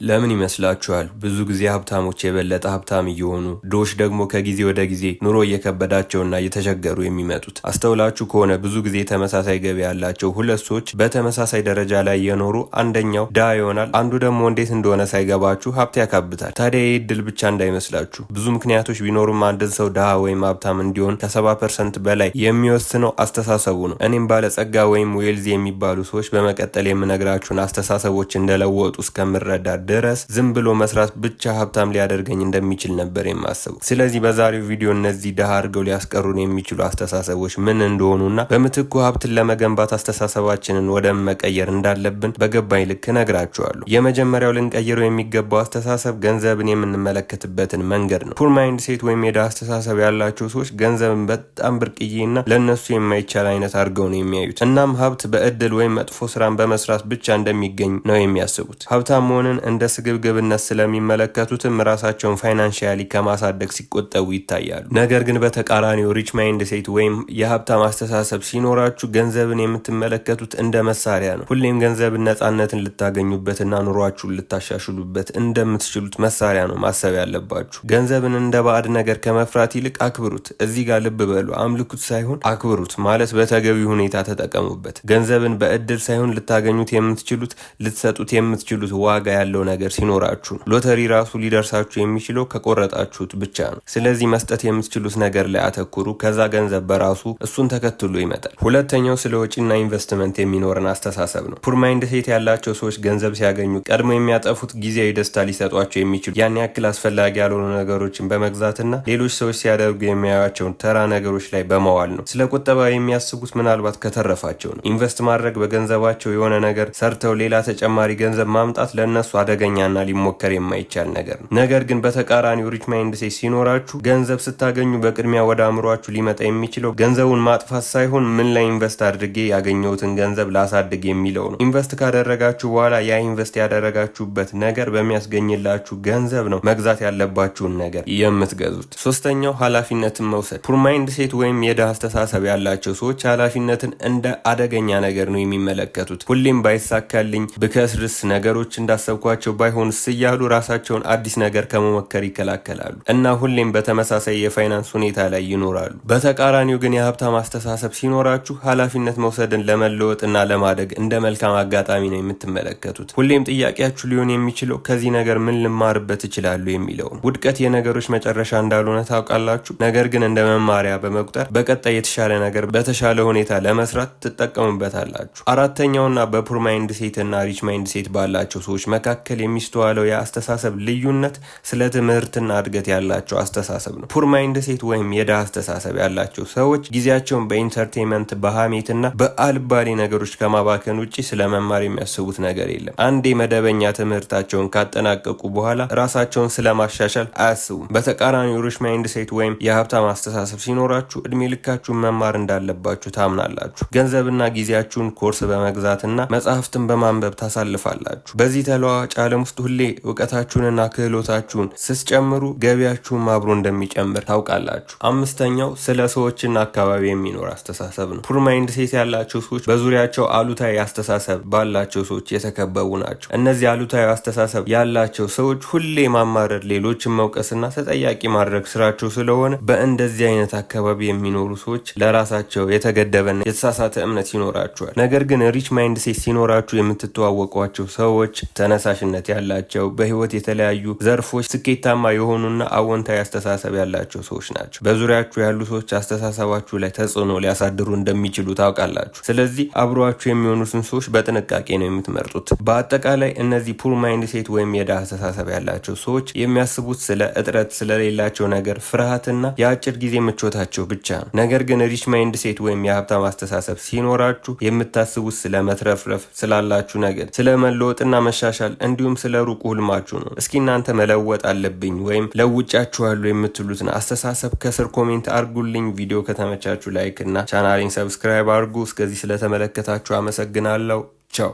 ለምን ይመስላችኋል ብዙ ጊዜ ሀብታሞች የበለጠ ሀብታም እየሆኑ ድሆች ደግሞ ከጊዜ ወደ ጊዜ ኑሮ እየከበዳቸውና እየተቸገሩ የሚመጡት? አስተውላችሁ ከሆነ ብዙ ጊዜ ተመሳሳይ ገቢ ያላቸው ሁለት ሰዎች በተመሳሳይ ደረጃ ላይ የኖሩ አንደኛው ድሃ ይሆናል፣ አንዱ ደግሞ እንዴት እንደሆነ ሳይገባችሁ ሀብት ያካብታል። ታዲያ ይህ እድል ብቻ እንዳይመስላችሁ። ብዙ ምክንያቶች ቢኖሩም አንድን ሰው ድሃ ወይም ሀብታም እንዲሆን ከ70% በላይ የሚወስነው አስተሳሰቡ ነው። እኔም ባለጸጋ ወይም wealthy የሚባሉ ሰዎች በመቀጠል የምነግራችሁን አስተሳሰቦች እንደለወጡ እስከምረዳ ድረስ ዝም ብሎ መስራት ብቻ ሀብታም ሊያደርገኝ እንደሚችል ነበር የማስበው። ስለዚህ በዛሬው ቪዲዮ እነዚህ ድሃ አድርገው ሊያስቀሩን የሚችሉ አስተሳሰቦች ምን እንደሆኑና በምትኩ ሀብትን ለመገንባት አስተሳሰባችንን ወደ መቀየር እንዳለብን በገባኝ ልክ እነግራችኋለሁ። የመጀመሪያው ልንቀይረው የሚገባው አስተሳሰብ ገንዘብን የምንመለከትበትን መንገድ ነው። Poor mindset ወይም የድሃ አስተሳሰብ ያላቸው ሰዎች ገንዘብን በጣም ብርቅዬና ለእነሱ የማይቻል አይነት አድርገው ነው የሚያዩት። እናም ሀብት በእድል ወይም መጥፎ ስራን በመስራት ብቻ እንደሚገኝ ነው የሚያስቡት። ሀብታም መሆንን እንደ ስግብግብነት ስለሚመለከቱትም ራሳቸውን financially ከማሳደግ ሲቆጠቡ ይታያሉ። ነገር ግን በተቃራኒው rich mindset ወይም የሀብታም አስተሳሰብ ሲኖራችሁ ገንዘብን የምትመለከቱት እንደ መሳሪያ ነው። ሁሌም ገንዘብን ነፃነትን ልታገኙበትና ኑሯችሁን ልታሻሽሉበት እንደምትችሉት መሳሪያ ነው ማሰብ ያለባችሁ። ገንዘብን እንደ ባዕድ ነገር ከመፍራት ይልቅ አክብሩት። እዚህ ጋር ልብ በሉ፣ አምልኩት ሳይሆን አክብሩት ማለት በተገቢ ሁኔታ ተጠቀሙበት። ገንዘብን በእድል ሳይሆን ልታገኙት የምትችሉት፣ ልትሰጡት የምትችሉት ዋጋ ያለው ነገር ሲኖራችሁ ነው። ሎተሪ ራሱ ሊደርሳችሁ የሚችለው ከቆረጣችሁት ብቻ ነው። ስለዚህ መስጠት የምትችሉት ነገር ላይ አተኩሩ። ከዛ ገንዘብ በራሱ እሱን ተከትሎ ይመጣል። ሁለተኛው ስለ ወጪና ኢንቨስትመንት የሚኖረን አስተሳሰብ ነው። Poor mindset ያላቸው ሰዎች ገንዘብ ሲያገኙ ቀድሞ የሚያጠፉት ጊዜያዊ ደስታ ሊሰጧቸው የሚችሉ ያን ያክል አስፈላጊ ያልሆኑ ነገሮችን በመግዛትና ሌሎች ሰዎች ሲያደርጉ የሚያዩቸውን ተራ ነገሮች ላይ በመዋል ነው። ስለ ቁጠባ የሚያስቡት ምናልባት ከተረፋቸው ነው። Invest ማድረግ፣ በገንዘባቸው የሆነ ነገር ሰርተው ሌላ ተጨማሪ ገንዘብ ማምጣት ለእነሱ አደገኛና ሊሞከር የማይቻል ነገር ነው። ነገር ግን በተቃራኒው rich mindset ሲኖራችሁ ገንዘብ ስታገኙ በቅድሚያ ወደ አእምሯችሁ ሊመጣ የሚችለው ገንዘቡን ማጥፋት ሳይሆን ምን ላይ invest አድርጌ ያገኘሁትን ገንዘብ ላሳድግ የሚለው ነው። Invest ካደረጋችሁ በኋላ ያ invest ያደረጋችሁበት ነገር በሚያስገኝላችሁ ገንዘብ ነው መግዛት ያለባችሁን ነገር የምትገዙት። ሶስተኛው ኃላፊነትን መውሰድ። Poor mindset ወይም የድሃ አስተሳሰብ ያላቸው ሰዎች ኃላፊነትን እንደ አደገኛ ነገር ነው የሚመለከቱት። ሁሌም ባይሳካልኝ፣ ብከስርስ፣ ነገሮች እንዳሰብኳቸው ባይሆንስ እያሉ ራሳቸውን አዲስ ነገር ከመሞከር ይከላከላሉ እና ሁሌም በተመሳሳይ የፋይናንስ ሁኔታ ላይ ይኖራሉ። በተቃራኒው ግን የሀብታም አስተሳሰብ ሲኖራችሁ ኃላፊነት መውሰድን ለመለወጥ እና ለማደግ እንደ መልካም አጋጣሚ ነው የምትመለከቱት። ሁሌም ጥያቄያችሁ ሊሆን የሚችለው ከዚህ ነገር ምን ልማርበት እችላለሁ የሚለው ነው። ውድቀት የነገሮች መጨረሻ እንዳልሆነ ታውቃላችሁ። ነገር ግን እንደ መማሪያ በመቁጠር በቀጣይ የተሻለ ነገር በተሻለ ሁኔታ ለመስራት ትጠቀሙበታላችሁ። አራተኛውና በ poor mindset እና rich mindset ባላቸው ሰዎች መካከል የሚስተዋለው የአስተሳሰብ ልዩነት ስለ ትምህርትና እድገት ያላቸው አስተሳሰብ ነው። Poor mindset ወይም የድሃ አስተሳሰብ ያላቸው ሰዎች ጊዜያቸውን በ entertainment፣ በሀሜትና በአልባሌ ነገሮች ከማባከን ውጭ ስለ መማር የሚያስቡት ነገር የለም። አንዴ መደበኛ ትምህርታቸውን ካጠናቀቁ በኋላ ራሳቸውን ስለማሻሻል አያስቡም። በተቃራኒው rich mindset ወይም የሀብታም አስተሳሰብ ሲኖራችሁ እድሜ ልካችሁን መማር እንዳለባችሁ ታምናላችሁ። ገንዘብና ጊዜያችሁን ኮርስ በመግዛትና መጽሐፍትን በማንበብ ታሳልፋላችሁ። በዚህ ተለዋዋጭ ዓለም ውስጥ ሁሌ እውቀታችሁንና ክህሎታችሁን ስትጨምሩ ገቢያችሁም አብሮ እንደሚጨምር ታውቃላችሁ። አምስተኛው ስለ ሰዎችና አካባቢ የሚኖር አስተሳሰብ ነው። Poor mindset ያላቸው ሰዎች በዙሪያቸው አሉታዊ አስተሳሰብ ባላቸው ሰዎች የተከበቡ ናቸው። እነዚህ አሉታዊ አስተሳሰብ ያላቸው ሰዎች ሁሌ ማማረር፣ ሌሎችን መውቀስና ተጠያቂ ማድረግ ስራቸው ስለሆነ በእንደዚህ አይነት አካባቢ የሚኖሩ ሰዎች ለራሳቸው የተገደበና የተሳሳተ እምነት ይኖራቸዋል። ነገር ግን rich mindset ሲኖራችሁ የምትተዋወቋቸው ሰዎች ተነሳሽነት ያላቸው፣ በህይወት የተለያዩ ዘርፎች ስኬታማ የሆኑና አዎንታዊ አስተሳሰብ ያላቸው ሰዎች ናቸው። በዙሪያችሁ ያሉ ሰዎች አስተሳሰባችሁ ላይ ተጽዕኖ ሊያሳድሩ እንደሚችሉ ታውቃላችሁ። ስለዚህ አብሯችሁ የሚሆኑትን ሰዎች በጥንቃቄ ነው የምትመርጡት። በአጠቃላይ እነዚህ poor mindset ወይም የድሃ አስተሳሰብ ያላቸው ሰዎች የሚያስቡት ስለ እጥረት፣ ስለሌላቸው ነገር ፍርሃትና የአጭር ጊዜ ምቾታቸው ብቻ ነው። ነገር ግን rich mindset ወይም የሀብታም አስተሳሰብ ሲኖራችሁ የምታስቡት ስለ መትረፍረፍ፣ ስላላችሁ ነገር፣ ስለ መለወጥና መሻሻል እንዲሁም ስለ ሩቁ ህልማችሁ ነው። እስኪ እናንተ መለወጥ አለብኝ ወይም ለውጫችኋለሁ የምትሉትን አስተሳሰብ ከስር comment አርጉልኝ። ቪዲዮ ከተመቻችሁ like እና ቻናሌን subscribe አድርጉ። እስከዚህ ስለተመለከታችሁ አመሰግናለሁ። ቻው።